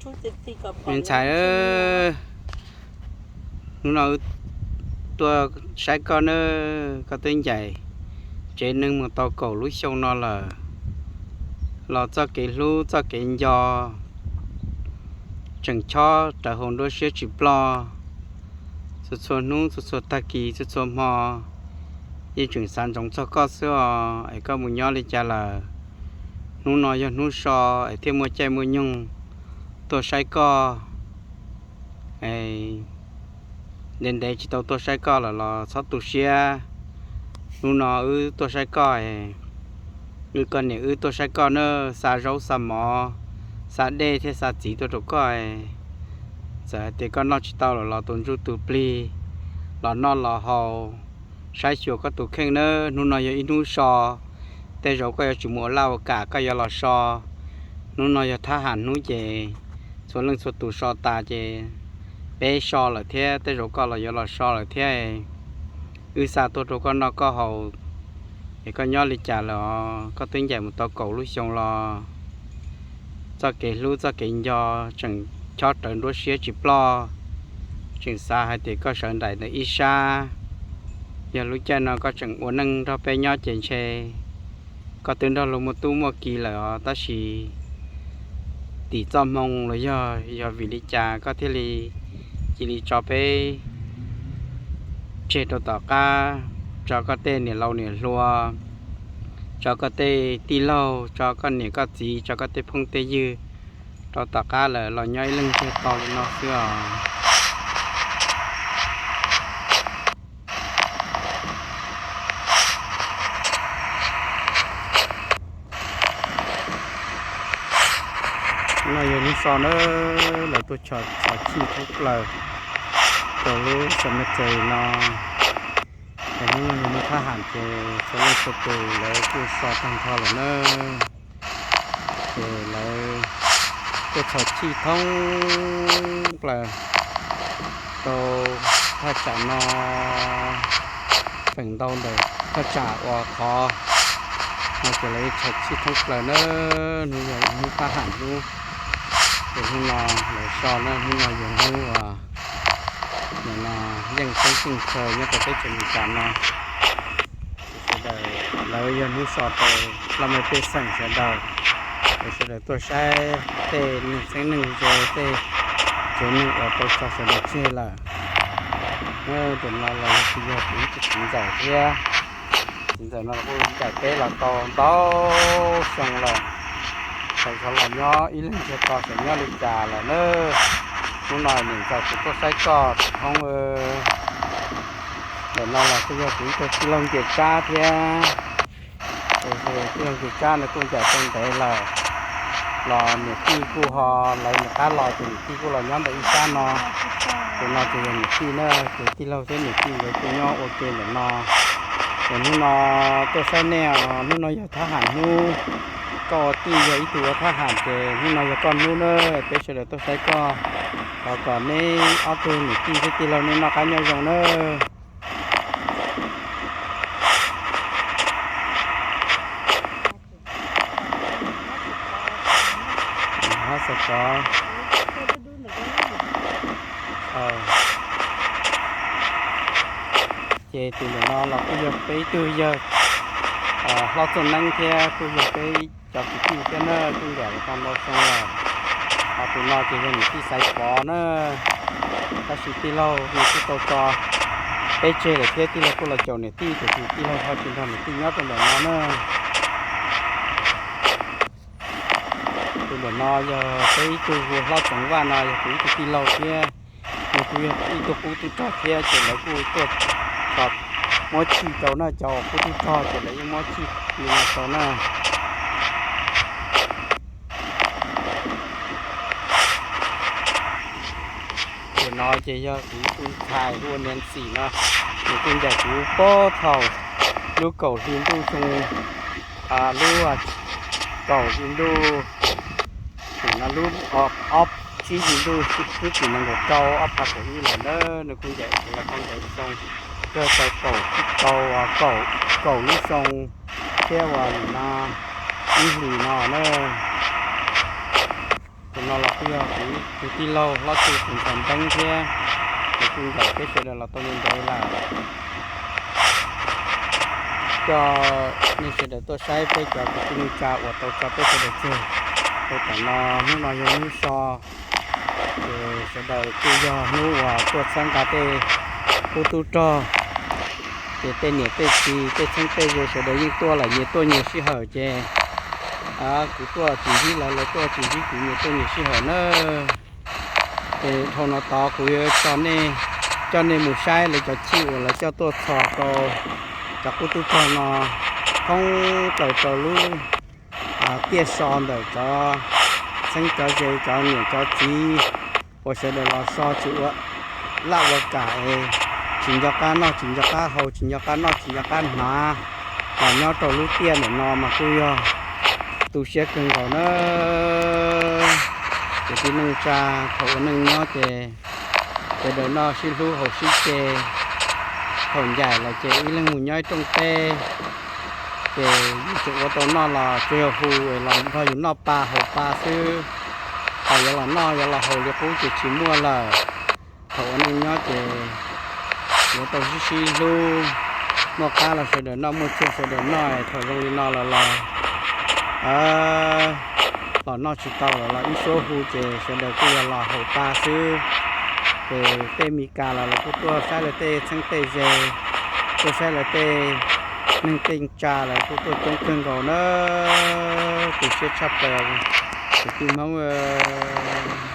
Me ntxhais, hnub no wb tuaj saib koj nawb, koj twb ncaim tsev neeg mus tau kaum lub xyoo no lawm, los txoj kev hlub txoj kev nco tseem chob rawv hauv nruab siab tsis ploj. Txhua txhua hnub txhua txhua tag kis txhua txhua hmo yeej tseem xav ntsoov txog koj xwb os, es koj mus nyob li cas lawm? Hnub no yog hnub so es thiaj muaj caij muaj nyoog tuaj saib koj. Ntev ntev tsis tau tuaj saib koj lawm los txhob tu siab. Hnub no wb tuaj saib koj, wb koj niam wb tuaj saib koj nawb, xa zaub xa mov, xa dej thiab xa txiv tuaj rau koj. Txawm hais tias koj noj tsis tau lawm los tus ntsuj tus plig los noj los haus, saib xyuas koj tus kheej nawb. Hnub no yog ib hnub so, tej zaum koj yuav tsis mus ua laj ua kam koj yuav los so. Hnub no yog thab ham hnub ces txhua leej txhua tus so tas ces peb so lawm thiab, tej zaum koj los yuav los so lawm thiab. Wb xa tuaj rau koj noj koj haus, es koj nyob li cas lawm os? Koj twb ncaim mus tau kaum lub xyoo los txoj kev hlub txoj kev nco tseem chob rawv nruab siab tsis ploj. Tseem xav hais tias koj sawv nraim ntawm ib sab, yog lub caij no koj tseem ua neej nrog peb nyob ces ntshe koj twb nrog luag muaj tub muaj ki lawm os. Tab sis tim txoj hmoo los yog, yog vim li cas koj thiaj li cia li tso peb tseg rau tom qab, tso koj tej niam laus niam hluas, tso koj tej tij laug, tso koj niam koj txiv, tso koj tej phooj tej ywg rau tom qab lawm los nyob ib leeg tseg to li no xwb os? No yog hnub so nawb, lawv tuaj txhos txhos chij thoob plaws rau lub cemetery no. Es hnub no yog hnub thab ham ces txhua leej txhua tus lawv kuj so tag nrho lawm nawb. Ces lawv tuaj txhos chij thoob plaws rau thaj tsam no, feem ntau ntawm thaj tsam uas qhov no ces lawv txhos chij thoob plaws nawb. Hnub yog hnub thab ham hnub, ces hnub no lawv so na, hnub no yog hnub uas nim no yeej teb yeej chaw nyob rau teb chaws Amelikas no. Sawv daws, lawv yog hnub so rau laj mej pej xeem sawv daws, es sawv daws tuaj saib tej neeg txheeb neeg ze, tej tsev neeg uas tau tso sawv daws tseg lawm. Ntawm no los yog kuv yog kuv ib tug txiv ntxawm thiab. Txiv ntxawm no los kuj ncaim peb los tau ntau xyoo lawm, tau xyov los nyob ib leeg tseg to xyov nyob li cas lawm na. Hnub no niam ntxawm kuv tuaj saib koj thoob. Ntawm no los kuj yog kuv ib tug tij laug Nkias Tsab thiab. Ces tij laug Nkias Tsab no kuj ncaim tau ntev lawm, los niam tij kuj ho, lawv nws qab los ces niam tij kuj los nyob ntawm ib sab no. Tus no ces yog niam tij na, ces tij laug thiab niam tij nkawd kuj nyob ua ke ntawm no. Ces hnub no tuaj saib nej os, hnub no yog thab ham hnub, koj ua tij yog ib tug ua thab ham ces hnub no yog koj hnub na, peb sawv daws tuaj saib koj. Thov kom neb ob tug niam tij thiab tij laug nej noj qab nyob zoo na. Hab xav kov. Ces tus ntawm no los kuj yog peb ib tug yawg hlob Txooj Neeb thiab kuj yog peb cov kwv tij thiab na, kuj ncaim los tau ntau xyoo lawm. Ho tus no ces yog niam tij Xaiv Pov na, tab sis tij laug nws kuj tau tso peb tseg lawm thiab, tij laug kuj los caum niam tij, tiam sis tij laug ho tsis nrog niam tij nyob rau ntawm no na. Tus ntawm no yog peb ib tug hu ua Hlob Txoov Vaj no, yog kuv ib tug tij laug thiab, nws kuj yog ib tug qub tub rog thiab, ces lawv kuj tuaj muab chij rau na, cov qub tub rog ces lawv yeej muab chij li no rau na. Tus no ces yog kuv tus ntxhais hu ua Nancy no, nws kuj ncaim kuv puag thaum lub kaum hli ntuj xyoo, lub kaum hli ntuj, nim no lub ob tsib hli ntuj, lub tim nees nkaum rau ob phav kaum ib lawm na, nws kuj ncaim kuv los tau ntev xyoo, kawg tau kaum, tau kaum, kaum lub xyoo thiab uas nim no ib hlis no na. Tus no los kuj yog kuv tus tij laug hlob txwg tus ntxhais Npeeb thiab, nws kuj ncaim peb sawv daws los tau ntev lawm. Coj nej sawv daws tuaj saib peb cov kwv tij neej tsa uas tau tso peb sawv daws tseg rau tom no. Hnub no yog hnub so, ces sawv daws kuj yog hnub uas tuaj txhawb nqa tej qub tub rog, ces tej niam tej txiv tej txheeb tej ze sawv daws yeej tuaj lawm nyias tuaj nyias sij hawm ces kuv tuaj tsis ntsib lawv, lawv tuaj tsis ntsib kuv, nyias tuaj nyias sij hawm na. Ces dhau no tod kuv yuav tso nej, coj nej mus saib lawv cov chij uas lawv coj tuaj txhos rau cov qub tub rog no thoob plaws rau lub tiaj so ntawm cov txheeb cov ze, cov niam cov txiv uas sawv daws los so tsis ua laj ua kam es tsis nco qab noj tsis nco qab haus, tsis nco qab noj tsis nco qab hnav, los nyob rau lub tiaj ntawm no mas kuj yog tu siab kawg nkaus na. Kwv tij neej tsa thaum ua neej nyob ces sawv daws noj sib hlub haus sib ce, thaum ncaim lawm ces ib leeg mus nyob ib rooj teb, ces yus tseem ua tau noj los tsuas yog hu los nrog yus noj pa haus pa xwb, ho yuav los noj yuav los haus li qub ces tsis muaj lawm. Thaum ua neej nyob ces yuav tau sib sib hlub, muaj qab los sawv daws noj, muaj txiag sawv daws noj, thaum zoo li no lawm los los noj tsis tau lawm los ib suab hu ces sawv daws kuj yog los haus pa xwb. Ces tej Mes Kas los lawv kuj tuaj saib lawv tej txheeb tej ze, tuaj saib lawv tej neeg tej tsa, lawv kuj tuaj coob kawg nkaus na. Tu siab tshaj plaws kwv tij Hmoob.